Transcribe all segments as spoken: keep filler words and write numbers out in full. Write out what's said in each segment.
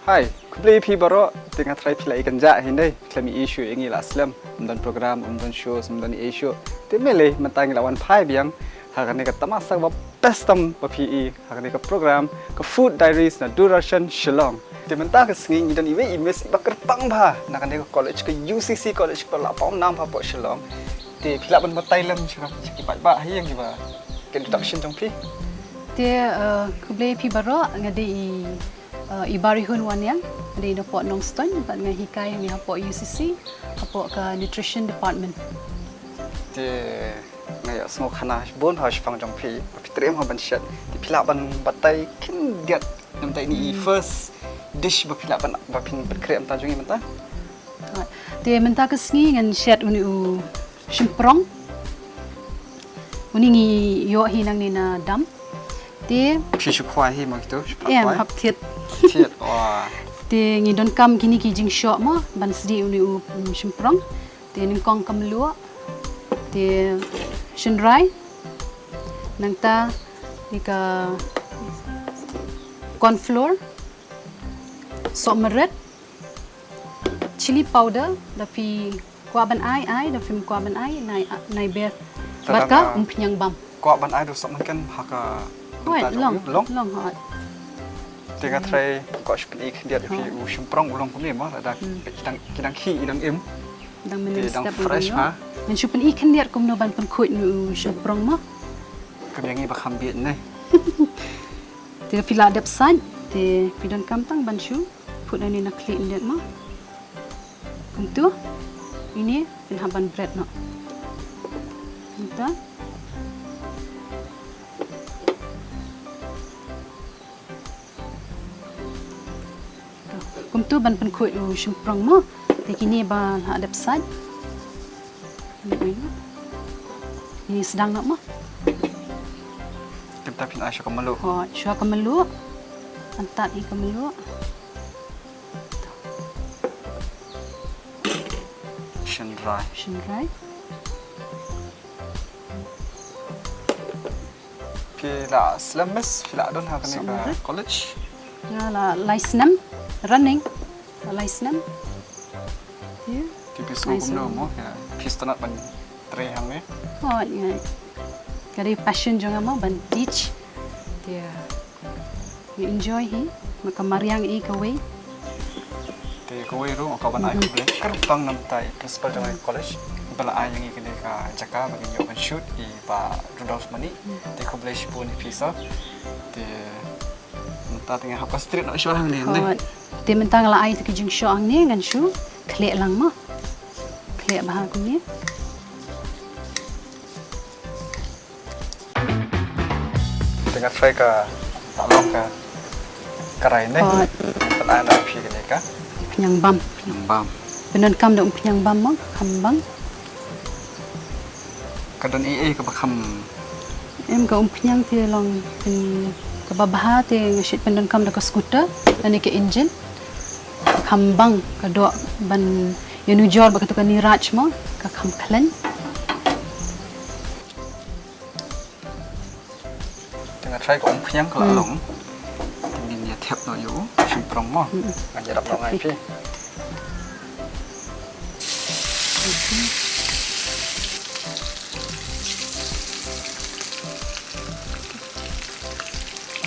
Hai, khublei phi baroh. Te nga tharai phi la i kynjah hi ne, khlem i issue ïa ngi la slem. Ym don program, ym don show, ym don i issue. Te mynlei mynta ngi la wan phai biang ha kane ka tamasa ba best tam ba phi i ha kane ka program ka Food Diaries na Doordarshan Shillong. Te mynta ka sngi ngi don iwei i miss iba kyrpang bha na kane ka college, ka U C C college ba la pawnam bha hapoh Shillong. Te phi lah ban batai lem sha ki paidbah ha ïing iba ka introduction jong phi. Te uh, khublei phi baroh, nga dei i uh, i Barihun Wanniang, dei na poh Nongstoiñ, bad nga hikai hangne hapoh U C C, hapoh ka nutrition department. Te nga ïa sngew khana bun ha shipang jong phi, ba phi triem ha ban shet. Te phi lah ban batai khyndiat namta ini i first dish ba phi lah ban, ba phin pynkhreh mynta jong i mynta. Te mynta ka sngi ngan shet uni u shymprong. Uni ngi ïoh hi nangne na dam. Te phi shu khwai hi ma kito, shu pat em khwai? Hap thied. Thied, wah. Te ngi donkam kine ki jingshoh mo ban sdieh uni u, mm, shymprong. Te nyngkong ka mluh. Te shynrai. Nangta ïa ka corn flour. Sohmrit. Chili powder, da phi kwah ban ai, ai, da phim kwah ban ai, nai, nai ber. Bad ka umphniang bam. Kwah ban ai da sohmynken ha ka bynta jong u long. Long, hooid. Te nga tharai kwah shu pyni khyndiat ïa phi u shymprong u long kumne mo, lada ki dang, ki dang khih, i dang im. Dang mynnin step, dang fresh mo. Ngan shu pyni khyndiat kumno ban pynkhuid uni u shymprong mo. Kum ïa ngi ba kham bieit ne. Te phi la dep sait, te phi donkam tang ban shu phut ïa uni na khlieh khyndiat mo. Kumto, ine phin hap ban bret noh. Kumta. Kumto ban pynkhuid u shymprong mo. Te kine ba la dep sait. Kine sdang noh mo. Kumta phin ai shuwa ka mluh. Hooid, shuwa ka mluh. Pyntad ïa ka mluh. Shynrai. Shynrai. Phi la slem miss, phi la don ha kane ka college? Nga la lai snem running. La lai snem. Te phi sngew kumno mo, ïa, phi sngewtynnat ban trei hangne? Hooid, nga. Ka dei passion jong nga mo ban teach. Te nga enjoy hi, ma ka mariang i kawei. Te kawei ruh nga kwah ban ai khublei kyrpang namta i principal jong ka college ba la ai ïa ngi kane ka jaka ba ngin ïoh ban shoot, i Bah Rudolph Mani. Te khublei shibun ïa phi sir. Te mynta te nga hap concentrate noh shuwa hangne ne. Hooid. Te mynta nga la ai ïa ki jingshoh hangne, ngan shu khleh lang mo. Khleh bha kumne. Te nga try ka, ka long ka karai ne. Hooid. Pynai na phi kane ka umphniang bam. Umphniang bam. Pyndonkam da umphniang bam mo, kham bang. Ka don ei ei kaba kham. Em, ka umphniang te long, pyn, kaba bha te nga shait pyndonkam da ka scooter lane ka engine. Kham bang, ka doh ban ïanujor bad kato ka niraj mo, ka kham khlaiñ. Te nga try ka umphniang ka la long. Te ngin ïa thep noh ïa u shymprong mo. Ngan ïarap noh nga ïa phi.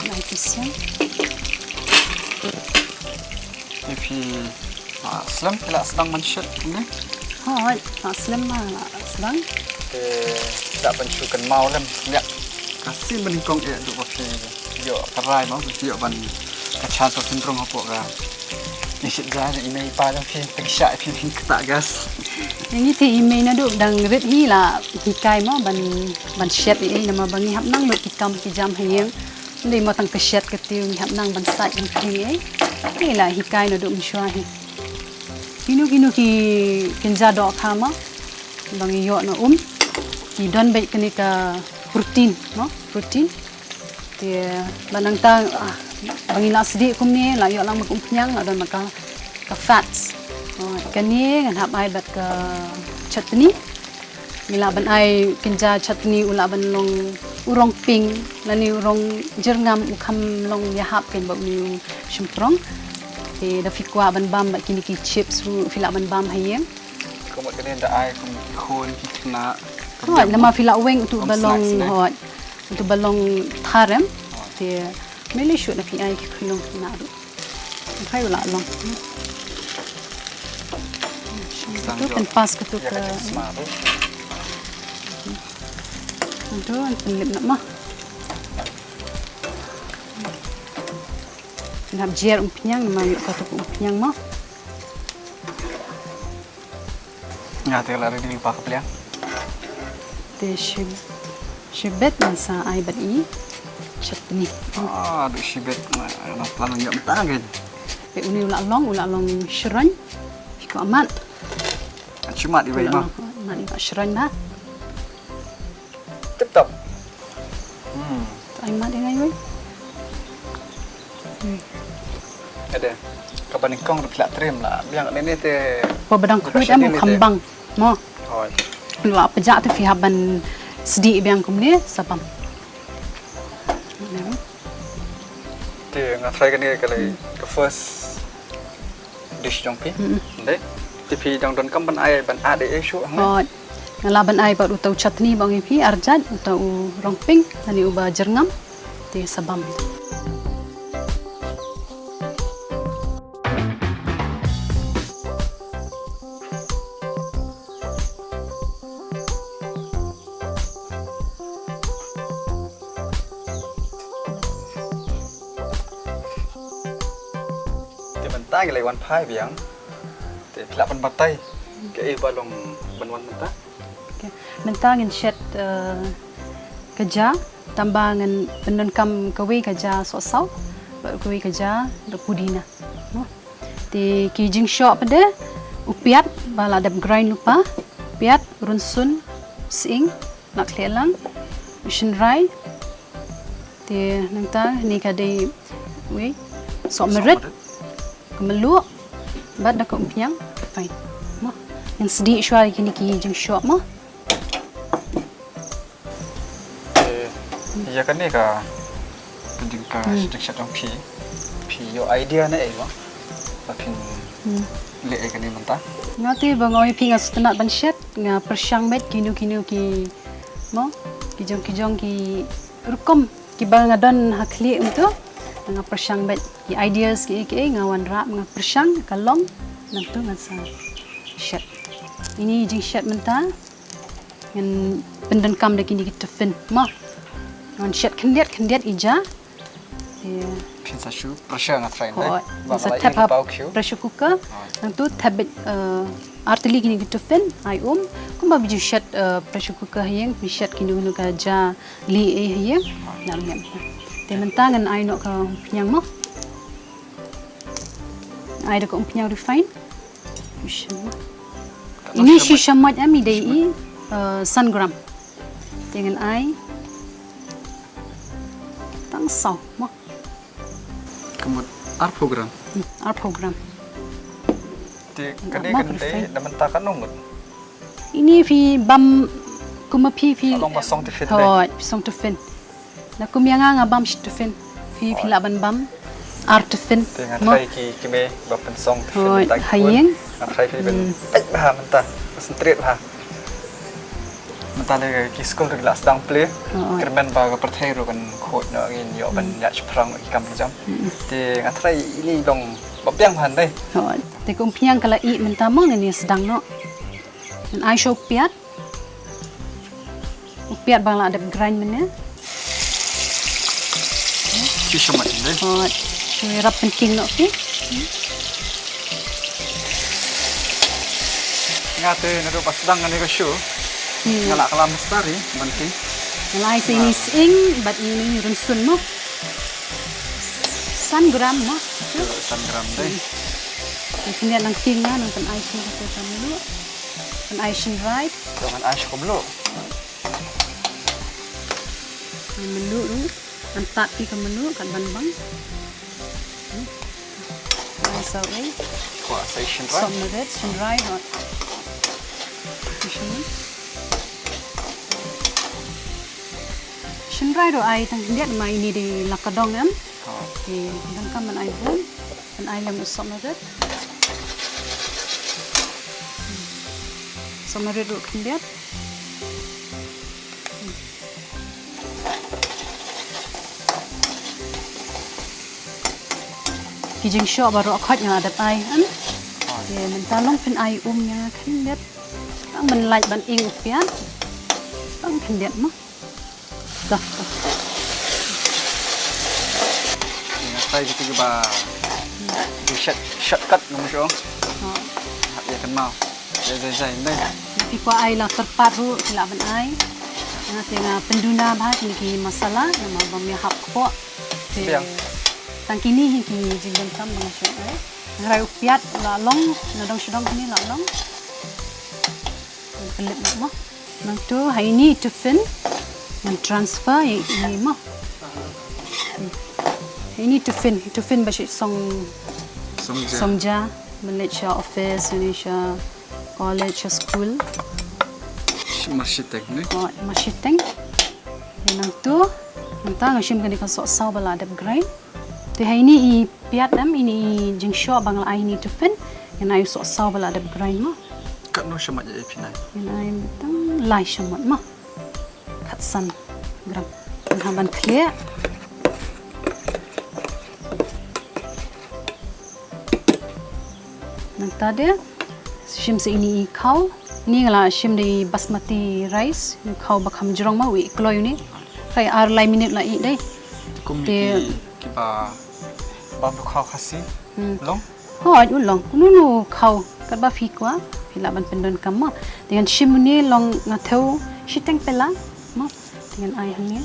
Lai pisiang. Ïa phi, ah, slem phi lah sdang ban shet kumne? Hooid, ah, slem ma lah sdang. Te da ban shu kynmaw lem, ïa. Ka sien ba nyngkong eh duh ba phi ïoh ka rai mo, phi ïoh ban ka chance ba phin rung hapoh ka. Ngi shit ja i mei i pa jong phi, phi shah phi phin kata gas. Ngi te i mei naduh dang rit hi la hikai mo ban, ban shet i, namar ba ngi hap nang lut ki kam ki jam ha ïing. Ndei mo tang ka shet ka tiew, ngi hap nang ban sait ban khring i. Ngi la hikai naduh mynshuwa hi. Kino kino ki kynja dohkha mo ba ngi ïoh na um, ki don beit kane ka protein mo, protein. Te ba nangta, ah, ba ngi la sdieh kumne, la ïoh lang ma ka umphniang, la don ma ka, ka fats. Oh, kane ngan hap ai bad ka chutney. Ngi lah ban ai kynja chutney u lah ban long u rong pink lane u rong jyrngam, u kham long ïahap kein bad une u shymprong. Te da phi kwah ban bam bad kine ki chips ruh phi lah ban bam ha ïing. Kumta kane da ai kum ki khun ki khynnah. Hooid, namar phi lah weng utu ba long, hooid, utu ba long tharem. Te mele shuh na phi ai ki khun ki khynnah ruh. Phai u lah long. Utu kan pas katu ka. Utu kan pynlip na ma. Nap jer umphniang namar ïoh katu ka umphniang ma. Nga te la ready lypa ka pliang. Te shib shibit ngan sa ai bad i chutney. Ah, du shibit nga nga plan ïoh mynta kan. Te uni u lah long, u lah long shroin. Phi kwah mat. An shu mat i wei ma. Mat i ba shroin ba. Tip top. Hmm. Ai mat ïa ngai wei. Hmm. Ade. Kaba nyngkong ruh phi lah trim lah. Biang ne ne te. Kaba dang khuid am u kham bang. Mo. Hooid. Lada phi jah te phi hap ban sdieh biang kumne sa bam. Te nga try kane ka lai ka first dish jong phi. Mm-mm. Dei. Te phi dang donkam ban ai ban add ei ei shuh hangne? Hooid. Nga lah ban ai bad uta u chutney ba ong ïa phi arjat, uta u rong pink lane uba jyrngam. Te sa bam. Te mynta ngi la wan phai biang. Te phi lah ban batai kaei ba long ban wan mynta. Okay. Mynta ngin shet, eh, ka ja, tangba ngin pyndonkam kawei ka ja sohsaw bad kawei ka ja da pudina. Te ki jingshoh pat de u piat ba la dep grind lypa, piat, rynsun, sying, la khleh lang, u shynrai. Te nangta ne ka dei wei soh marit, ka mluh bad da ka umphniang. Fine. Mo. Ngin sdieh shuwa kine ki jingshoh mo. Te ïa kane ka, ka jing ka, hmm, jingshet jong phi, phi ïoh idea ne ei mo ba phin, hmm, leh ei kane mynta? Nga te ba nga ong ïa phi nga sngewtynnat ban shet, nga pyrshang beit kino kino ki mo, ki jong ki jong ki rukom kiba nga don ha khlieh mynta. Nga pyrshang beit ki ideas kiei kiei nga wanrah, nga pyrshang ka long nangtu ngan sa shet. Ine i jingshet mynta ngan pyndonkam da kine ki tiffin mo. Ngan shet khyndiat khyndiat i ja. Ïa. Phin sa shu pressure nga try. Hooid. Ba ngan sa thep ha pressure cooker. Hooid. Nangtu thep beit, eh, artylli kine ki tiffin, ai um. Kumba phi ju shet, eh, pressure cooker ha ïing, phi shet kino kino ka ja lieh ei ha ïing. Hooid. Nang ïa. Te mynta ngan ai noh ka umphniang mo. Ai da ka umphniang refine. Ine shi shamoit em i dei i, eh, san gram. Te ngan ai tang saw mo. Ka mut arphew gram. Hmm, arphew gram. Te kane kan dei na mynta ka nong ngut. Ine phi bam kumba phi phi. Ka long ba song tiffin dei. Hooid, phi song tiffin. Na kum ïa nga nga bam shi tiffin. Phi phi lah ban bam ar tiffin. Te nga try ki ki mei ba pynsong tiffin mynta ki khun. Nga try phi ban peit bha mynta. Concentrate bha. Mynta le ki skul ruh ki la sdang plie. Kyrmen ba ka pyrthei ruh kan khuid noh, ngin ïoh ban ïaid shaphrang ki kam ki jam. Te nga try ine i long ba biang bha dei. Te ka umphniang ka la ih mynta mo, ngin ïa sdang noh. Ngan ai shuwa u piat. U piat ba la dep grind mynne. Shi shamoit dei. Hooid. Shu ïarap pynking noh phi. Nga te naduh ba sdang kane ka show. Hmm. Nga la kylla mustard ban king. Nga la ai sa ine i sying bad ine i rynsun mo. San gram mo. San gram dei. Te khyndiat nang king nga nang pyn-ai shuwa kata ka mluh. Pyn-ai shynrai. Ngan ai shuwa ka mluh. Ka mluh ruh. Ngan tad ïa ka mluh kat ban bang. Ai sa ei. Kwah sa ei shynrai. Sohmarit, shynrai hot. Shynrai ruh ai tang khyndiat, ma ine dei la ka dong em. Te dang kam ban ai bun. Kan Ai lem u sohmarit. Sohmarit ruh khyndiat. Ki jingshoh baroh khoit nga la dep ai, em. Te mynta long phin ai um ïa nga khyndiat. Tang ban lait ban ing u piat. Tang khyndiat mo. Dah, dah. Nga try kita kiba di short, shortcut nong sho. Hap ïa kynmaw. Ïa zai zai ndai. Phi kwah ai la kyrpad ruh phi lah ban ai. Nga te nga pynduna bha kine ki masala namar ba ym ïahap kpoh. Te tang kine hi ki jingdonkam ba nga shu ai. Nga rai u piat la long, na dong shu dong kine la long. Ngan pynlip noh mo. Nangtu ha ini tiffin ngan transfer ïa ini mo. Ha ini tiffin, tiffin ba shu song, song ja. Song ja, ban leit sha office, ini sha college, sha school. Mar shiteng ne? Oh, mar shiteng. Ïa nangtu, nangta nga shim kane ka sohsaw ba la dep grind. Te ha ini i piat em, ini i jingshoh ba nga la ai ini tiffin, ngan ai u sohsaw ba la dep grind mo. Katno shamoit ïa phi nai? Ngan ai tang lai shamoit mo. Khatsan gram. Ngan hap ban khlieh. Nangta de shim sa ini i khaw. Ini nga la shim da i basmati rice, i khaw ba kham jrong mo, wi kloi uni. Trai ar lai minit la ih dei. Kum ki, kiba bam da khaw Khasi. Hmm. Long? Hooid, u long. Unu unu khaw katba phi kwah, phi lah ban pyndonkam mo. Te ngan shim uni long nga thew shiteng pela mo. Te ngan ai hangne.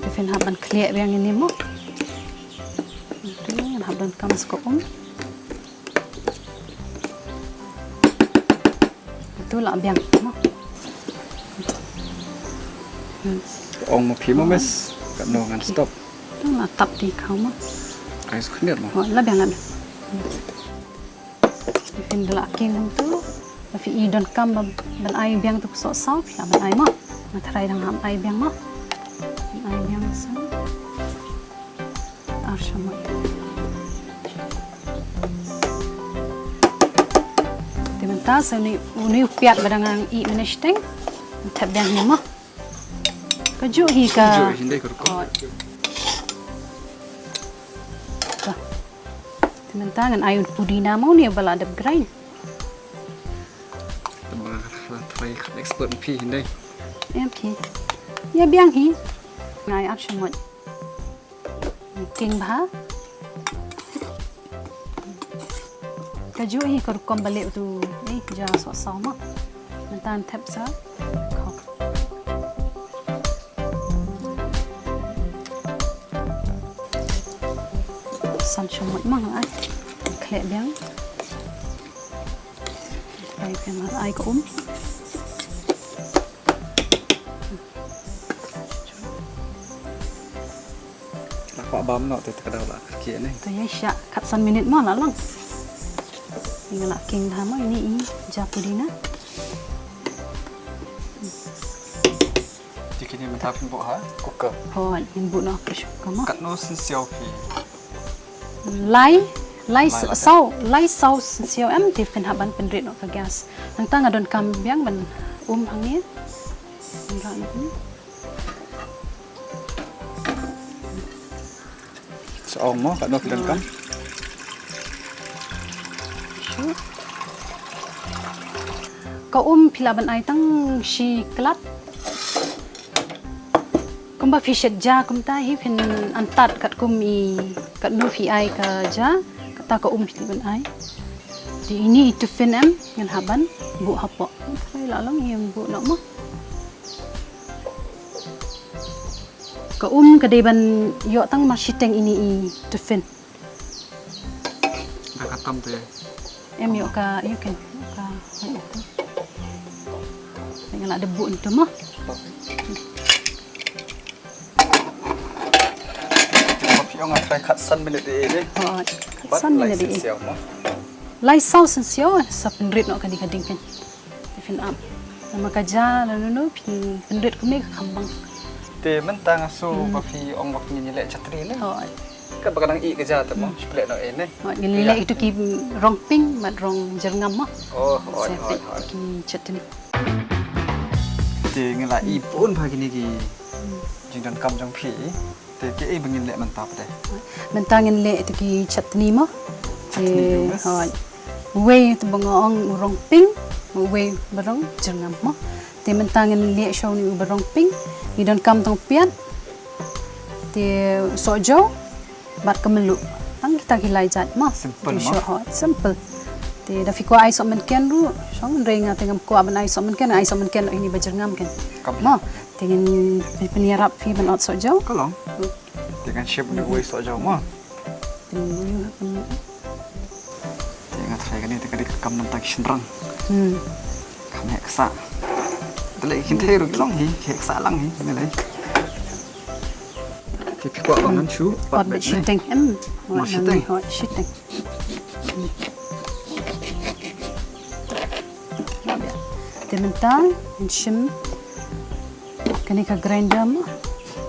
Te phin hap ban khlieh biang ine mo. Te ngan hap donkam sa ka um. Ito la biang mo. Hmm. Ong mo phi mo, miss. Katno ngan stop. Ito la tap ti khaw mo. Ai sa khyndiat mo. Oh, la biang, la biang. Phin da la king kumtu. Ba phi i donkam ba, ban ai biang tu sohsaw, phi lah ban ai mo. Nga trai dang hap ai biang mo. Ban ai biang sa. Ar shamoit. Te mynta sa uni, uni u piat ba dang nang ih mynne shiteng. Thep biang hi mo. Kajuh hi ka. Kajuh hi ndei ka rukom. Oh. Te mynta ngan ai u pudina mo, uni ba la dep grind. Te ba la try expert phi hi ndei. Em phi. Ïa biang hi. Ngai ar shamoit. King bha. Kajuh hi ka rukom ba leh utu, eh, ja sohsaw mo. Mynta thep sa. San shamoit mo, ai. Khleh biang. Ai biang, ai ka um. La kwah bam noh te, te ka daw la kyrkieh ne. To ïa sha khatsan minit mo la long. Nga la king bha mo, ini i ja pudina. Te kine mynta phin buh ha cooker. Hooid, ngin buh noh ha pressure cooker mo. Katno synsiaw phi? Lai, lai saw, lai saw synsiaw em, te phin hap ban pynrit noh ka gas. Nangta nga donkam biang ban um hangne. Nga noh. Sa ong mo, katno phi donkam? Shu. Ka um phi lah ban ai tang shi klat. Kumba phi shet ja kumta hi phin antad katkum i katno phi ai ka ja, kata ka um phi lah ban ai. Te ini i tiffin em, ngan hap ban buh hapoh. Trai la long ïa buh noh mo. Ka um ka dei ban ïoh tang mar shiteng ini i tiffin. Da ka tam te. Em ïoh ka, ïoh ka, ka, ïoh ka. Nga la dep buh ntu mo. Te ba phi ong nga try khatsan minit de de. Oh, khatsan minit de. Lai saw synsiaw mo. Lai saw synsiaw sa pynrit noh kane ka ding kan. Te Phin ap. Namar ka ja la nunu phin pynrit kumne ka kham bang. Te mynta nga sngew ba phi ong ba phin ïaleh chutney ne. Hooid. Ka ba ka dang ih ka ja te mo, shu pynleh noh ei ne. Hooid, ngin leh ïa kitu ki rong pink bad rong jyrngam mo. Oh, hooid, hooid, hooid. Ki chutney. Te ngi la ih bun bha kine ki jingdonkam jong phi. Te kiei ba ngin leh mynta pat de? Mynta ngin leh ïa ki chutney mo. Chutney, hooid. Uwei te ba nga ong u rong pink, uwei ba rong jyrngam mo. Te mynta ngin leh shuwa une u ba rong pink. Ngi donkam tang piat. Te sohjew bad ka mluh. Tang kita ki lai jait mo. Simple mo. Hooid, simple. Te da phi kwah ai sohmynken ruh, shong, hynrei nga te ngam kwah ban ai sohmynken, ai sohmynken ruh ïa ini ba jyrngam ken. Mo. Te ngin pynïarap phi ban ot sohjew. Ka long. Te ngan shim une uwei sohjew mo. Te nga tharai kane te ka dei ka kam namar ki shynrang. Hmm. Kam heh ksah. Te lei ki kynthei ruh ki long hi, ki heh ksah lang hi, ne lei. Te phi kwah ba ngan shu ot bad shiteng em. Ot shiteng. Ot shiteng. Te mynta ngan shim kane ka grinder mo.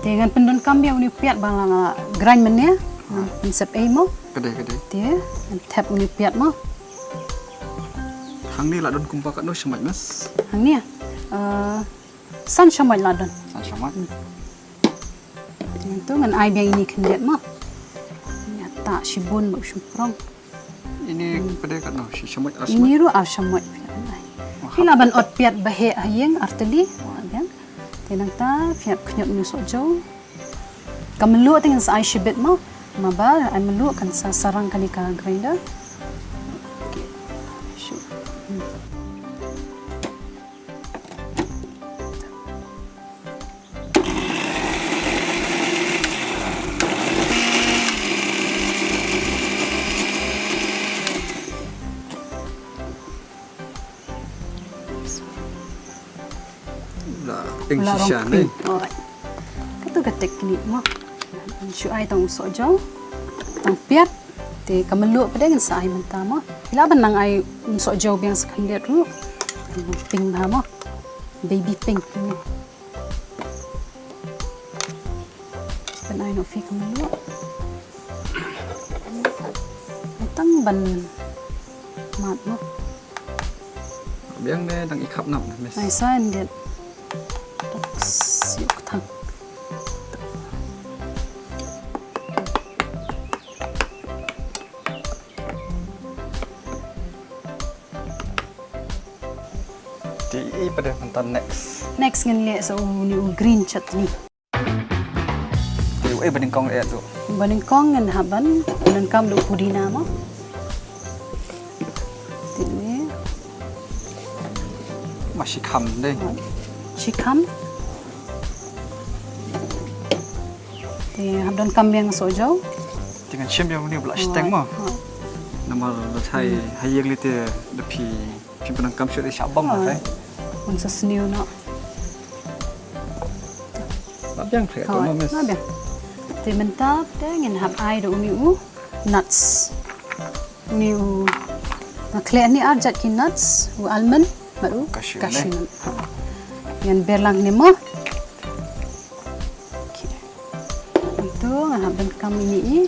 Te ngan pyndonkam ïa une u piat ba nga la grind mynne. Ngan pynsep ei mo. Ka dei, ka dei. Te ngan thep une u piat mo. Hangne la don kumba katno shamoit, Miss? Hangne, eh, san shamoit la don. San shamoit. Hmm. Te ngan ai biang ine khyndiat mo. Ïa ta shibun ba u shymprong. Ine pat de katno, shi shamoit, ar shamoit? Ine ruh ar shamoit. Phi lah ban ot piat ba heh ha ïing ar tylli. Biang. Te nangta phi hap khñiot une u sohjew. Ka mluh te ngin sa ai shibit mo. Namar ba ai mluh kan sa sarang kane ka grinder. Okay. Shu. Hmm. La pink shisha ne. Alright. Katu ka teknik mo. Shu ai tang u sohjew, tang piat. Te ka mluh pat de ngin sa ai mynta mo. Phi lah ban nang ai u sohjew biang sa khyndiat ruh. Pink bha mo. Baby pink mo. Ban ai noh phi ka mluh. Tang ban mad mo. Biang ne dang i khap nap ne, Miss. Ai sa en diet. Siuk thang. Te ei pat de mynta next? Next ngin leh sa une u green chutney. Te uei ba nyngkong eh tu? Ba nyngkong ngan hap ban, ngan kam da u pudina mo. Te uei. Ma shi kham dei. Shi kham. Te hap donkam biang sohjew. Te ngan shim biang une u ba la shiteng mo. Namar da thai ha ïing lei te da phi Phi pyndonkam shuh de shah bang. Hooid. Te. Un sa sniew noh. Lah biang khreh. Hooid, no, Miss? Lah biang. Te mynta te ngin hap ai da une u nuts. Une u, nga khleh ne ar jait ki nuts, u almond bad u cashew nut. Ngan ber lang ne mo. Okay. Ito ngan hap donkam ine i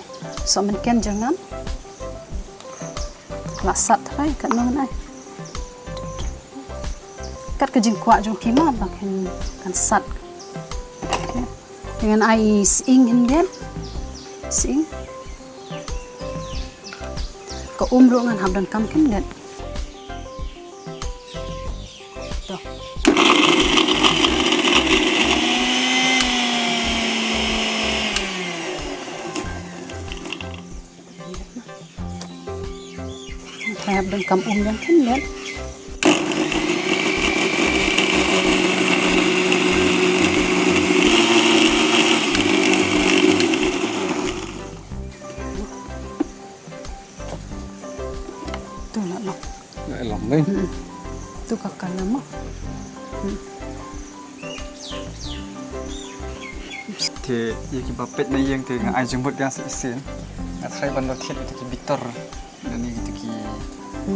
sohmynken jong nga. Lah sat trai katno ngan ai. Kat ka jingkwah jong phi ma ba kan, kan sat. Okay. Te ngan ai i sying hynrei. Sying. Ka um ruh ngan hap donkam hynrei. To. Hap donkam um jong khyndiat. Tu la long. La long dei. Hmm. Tu ka kan mo. Hmm. Te ïa kiba peit na ïing te nga ai jingmut biang sa shisien. Nga tharai ban da thied ïa ki bitar. Lane kito ki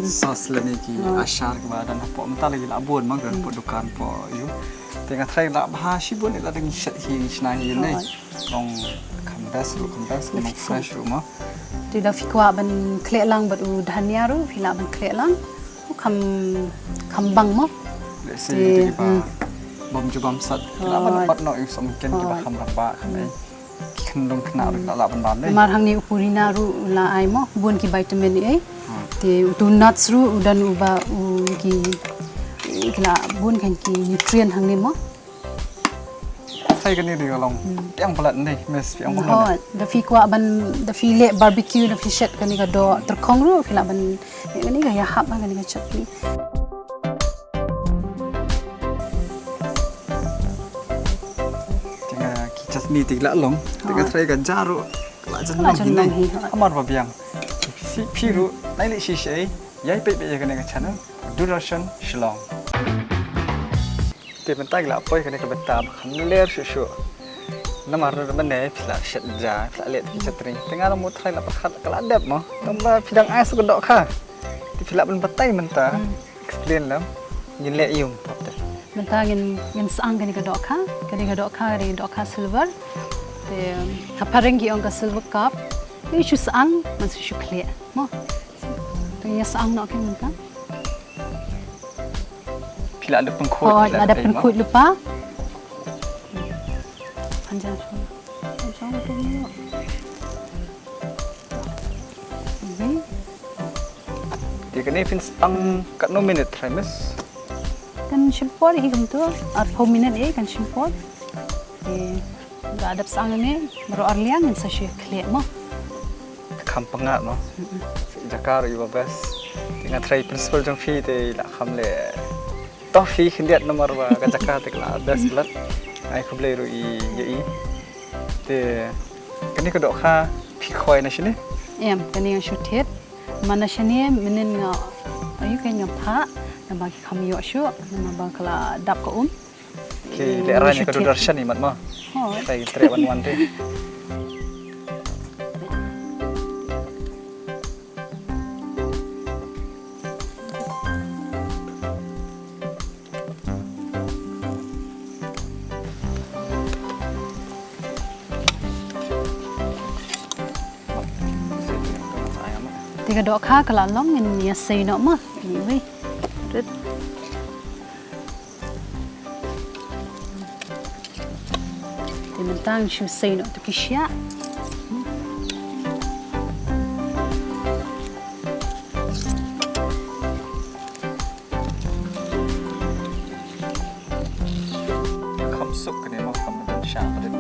Sauce lane ki achar kiba don hapoh mynta la ki la bun ma ka hapoh dukan hapoh ïew. Te nga tharai la bha shibun, la dang shet hi shna hi ne. Long kham best ruh, kham best, long fresh ruh mo. Te da phi kwah ban khleh lang bad u dhania ruh phi lah ban khleh lang. U kham, kham bang mo. Let's say te kiba bam ju bam sat, la ban pat noh ïa u som ken kiba kham rangbah kham ei. Ki khyndong khynnah ruh la lah ban bam dei. Namar hangne u purina ruh la ai mo bun ki vitamin ei. Te utu nuts ruh u don uba u ki, ki la bun kan ki nutrient hangne mo. Sai kane dei ka long. Phi ong palat dei, miss, phi ong kumno? Hooid, da phi kwah ban, da phi leh barbecue, da phi shet kane ka doh tyrkhong ruh phi lah ban, kane ka ïahap kane ka chutney. Te nga ki chutney te la long, te nga tharai ka ja ruh la jan long hi ne. Hamar ba biang. Phi ruh nai leh shisha, ïai peit beit ïa kane ka channel Doordarshan Shillong. Te mynta ngi la poi kane ka bynta ba kham ler shuh shuh. Namar mynne phi la shet ja, phi la leh ki chutney. Te nga la mut tharai la pyrkhat ka la dep mo. Tang ba phi dang ai sa ka dohkha. Te phi lah ban batai mynta. Explain lem. Ngin leh ïum pop te. Mynta ngin, ngin sang kane ka dohkha. Kane ka dohkha, kane ka dohkha silver. Te ha phareng ki ong ka silver carp. Te shu sang, man shu khleh mo. Te ïa sang noh ki mynta. Phi la dep pynkhuid, oh, la dep pynkhuid lypa. Panjang shu. Panjang shu. Te kane phin sang katno minit trai, miss? Kan shim por hi kumto, arphew minit hi kan shim por. Te Ba dep sang ne, baroh arliang ngin sa shu khleh mo. Kham pyngat mo. Jaka ruh iba best. Te nga tharai principal jong phi te la kham leh. Toh phi khyndiat namar ba ka jaka te ka la best blat. Ai khublei ruh ïa i. Te kane ka dohkha phi khoi na shane? Em, kane nga shu thied. Mana shane mynnin nga, ayu, ka nga phah, naba ki kham ïoh shuh, naba ka la dap ka um. Ki leh rang ïa ka Doordarshan i mat ma. Hooid. Trai treh wan wan te. Te ka dohkha ka la long, ngin ïa sei noh ma. Anyway. Rit. Te mynta ngan shu sei noh tu ki shiah. Kham suk kane ma, kham don shiah ka dei.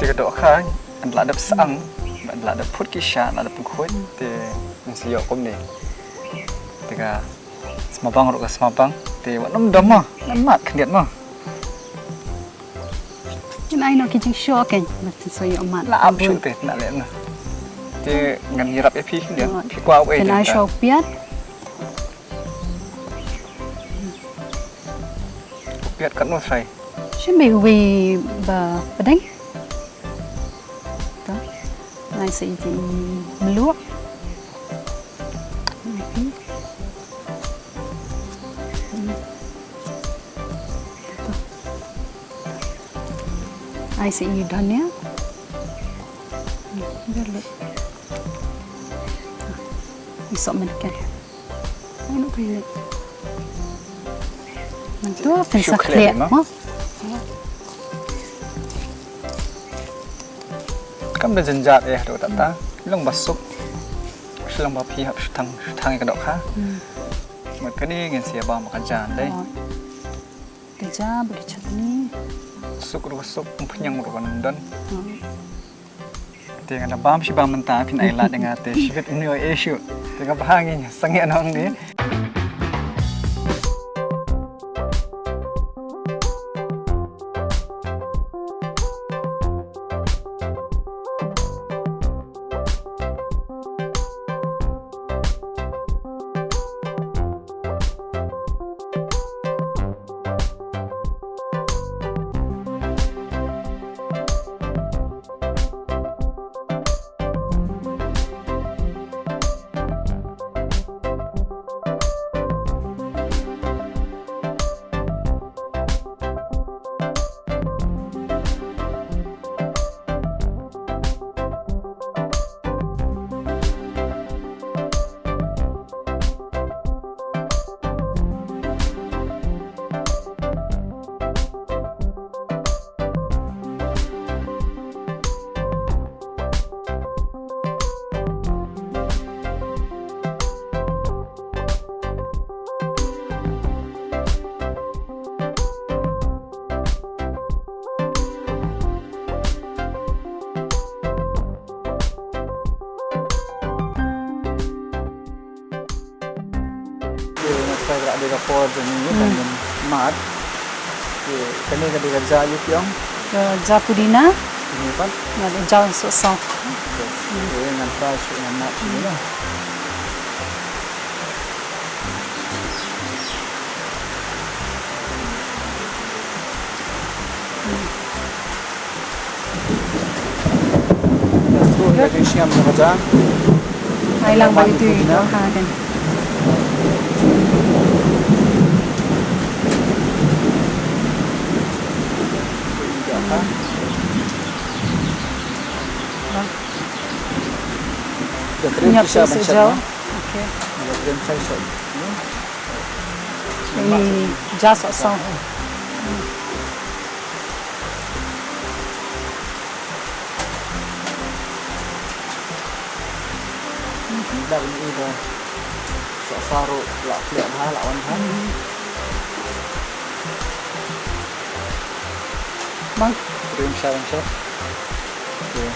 Te ka dohkha, yn la dep sang, yn la dep put ki shiah, la dep pynkhuid, te yn sa ïoh kumne. Te ka smabang ruh ka smabang, te wat nym dom ma, ngan mad khyndiat ma. Ngan ai noh ki jingshoh kein, ma phin sa ïoh mad. La ap shuh te, na leh na. Te ngan ïarap ïa phi khyndiat, phi kwah u ei te. Ngan ai shuh u piat. U piat katno trai? Shim beit uwei ba pdeng. To. Ai sa i mluh. Ai sa i dhania. Garlic. I sok mynta. Ano kaya? Nangtu phin sa khleh mo. Kam da jynjar eh, haduh ta ta. Long ba suk. Long ba phi hap shu thang, shu thang ïa ka dohkha. Mut kane ngin sa ïa bam ka jan dei. Ka ja bad ka chutney. Suk ruh suk, umphniang ruh ban don. Te nga da bam shi bam mynta, phin ai lad ïa nga te shibit ym ïoh ei shuh. Te nga bha ngi sangeh nong ni. Ka por jong ngi kan ym mad. Te kane ka dei ka ja ïa ki ong. Ka ja pudina. Kine pat. Nga dei ja sohsaw. Te ngan try shuh ngan mad shuh ïa. Ai lang bad ito ito ha kan. Nyap sa sa jaw. Okay. Ini ja sohsaw. Dah ini dah. Sok saru lah klik ha lah wan ha. Bang. Rim sa rim sa. Okay.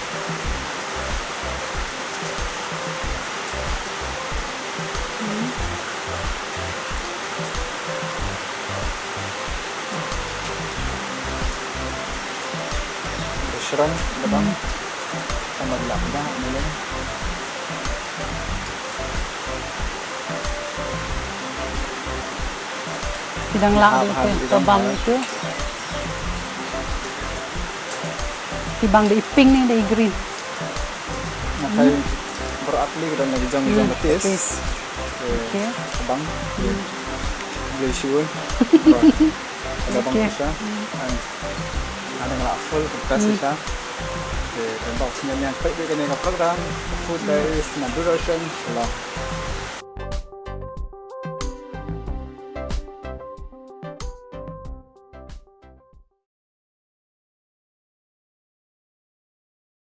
Shrem, Lebang. Sama gelap dah, ni. Ki dang lah dei te, ka bang ito. Ki bang dei pink ne dei green. Nga tharai baroh ar tylli ki don la ki jong ki jong ka taste. Okay. Ka bang. Blei shuh. Ka bang shisha. Ang nga dang lah full ka best shisha. Te tang ba sngewbha ïa peit ïa kane ka program Food Diaries na Doordarshan. Shalom.